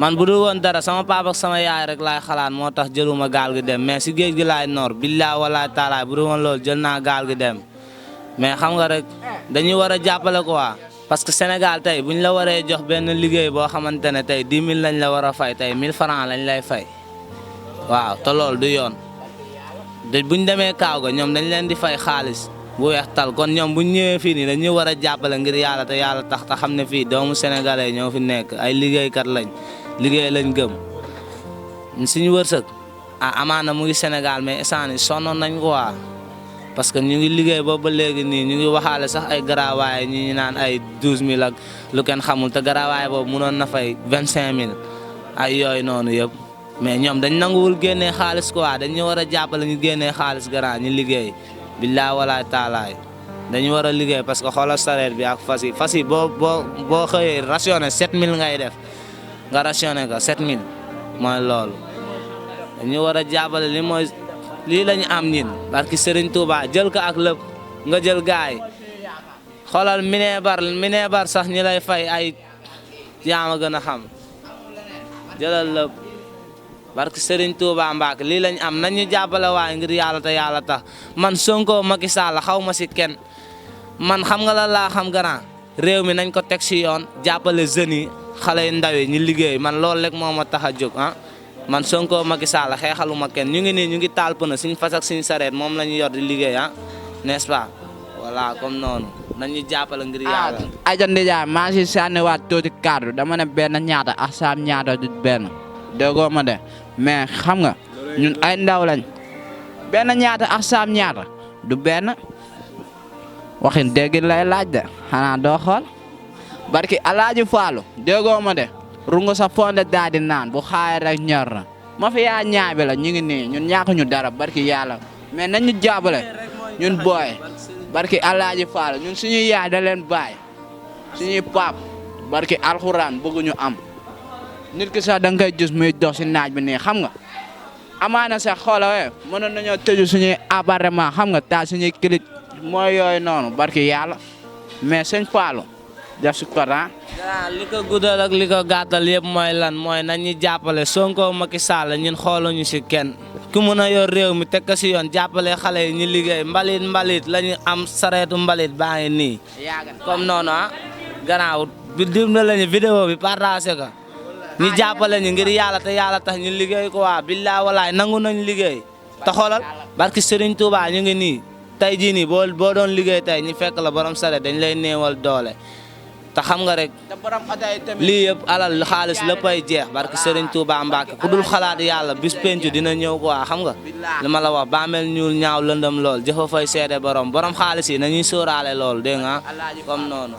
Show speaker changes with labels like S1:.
S1: man bu dul woon dara sama papa ak sama yaay rek laay xalaat moo tax jëluma gaal gi dem mais si géej gi laay noor billaa wala taalaay bu dul woon loolu jël naa gaal gi dem mais xam nga rek dañuy war a jàppale quoi parce que Sénégal tey bu ñu la waree jox benn liggéey boo xamante ne tey 10 000 lañ la war a fay tey 1000 francs lañ lay fay waaw te loolu du yoon bu ñu demee kaaw ga ñoom dañ leen di fay xaalis bu weex tal kon ñoom bu ñu ñëwee fii nii dañuy war a jàppale ngir yàlla te yàlla tax te xam ne fii doomu sénégalais ñoo fi nekk ay liggéeykat lañ liggéey lañ gëm suñu wërsëg amaana mu ngi Sénégal mais instant yii sonnoon nañ ko waa parce que ñu ngi liggéey boobu ba léegi nii ñu ngi waxaale sax ay garaawaay ñu naan ay 12000 ak lu kenn xamul te garaawaay boobu mënoon na fay 25000 ay yooyu noonu yëpp mais ñoom dañ nanguwul génnee xaalis quoi dañ ñu war a jàppale ñu génnee xaalis garaan ñu liggéey billaa walaay taalaay dañu war a liggéey parce que xoolal sareet bi ak fas yi boo xëyee rationné 7000 ngay def nga rationné ko 7000 mooy loolu dañu war a jàppale lii lañu am ñin barki Serigne Touba jël ko ak lépp nga jël gaay xoolal minebar sax ñi lay fay ay yaama gën a xam jëlal lépp barki Serigne Touba Mbacke lii lañ am nañu jàppale waaye ngir yàlla te yàlla tax man Sonko Macky Sall xaw ma si kenn man xam nga la laa xam grand réew mi nañ ko teg si yoon jàppale jeunes yi xale yu ndaw yi ñu liggéey man loolu rek moo ma tax a jóg man Sonko Macky Sall xeexaluma kenn ñu ngi nii ñu ngi taal pëna suñu fas ak suñu sareet moom la ñu yor di liggéey n'est-ce pas voilà comme noonu nañu jàppale ngir yàlla.
S2: Aja Ndiaye maa ngi si sànniwaat tuuti kaddu dama ne benn ñaata ak saam ñaata du benn déggoo ma de mais xam nga ñun ay ndaw lañ benn ñaata ak saam ñaata du benn waxin dégg lay laaj de xanaa doo xool barki Alaaji Faalu déggoo ma de. rungu sa fonde daal di naan bu xaay rek ñor na ma fi yaa ñaabi la ñu ngi nii ñun ñaakuñu dara barki yàlla mais nañ ñu jàppale ñun booy barki Alaaji Fall ñun suñuy yaay da leen bàyyi suñuy pap barki alxuraan bëgguñu am nit ki sax da nga koy gis muy dox si naaj bi nii xam nga amaana sax xoola mënoon nañoo tëju suñuy appartement xam nga taal suñuy kilit mooy yooyu noonu barki yàlla mais sëñ Fallou def si koran
S1: li ko guddal ak li ko gàttal yëpp mooy lan mooy nañu jàppale Sonko Macky Sall ñun xooluñu si kenn ku mën a yor réew mi teg ko si yoon jàppale xale yi ñu liggéey mbalit la ñu am sareetu mbalit baa ngi nii comme noonu gannaaw bi dimbali lañu vidéo bi partagé ko ñu jàppale ñu ngir yàlla te yàlla tax ñu liggéey ko waa billaa walaay nangu nañ liggéey te xoolal barki Serigne Touba ñu ngi nii tey jii nii boo doon liggéey tey ñu fekk la borom sareet dañ lay néewal doole te xam nga rek lii yëpp alal xaalis léppay jeex barki Serigne Touba Mbacke ku dul xalaat yàlla bis pencu dina ñëw quoi xam nga li ma la wax bàmmeel ñuul ñaaw lëndëm lool jëfa fay seede borom xaalis yi nañuy sóoraale lool dégg nga comme noonu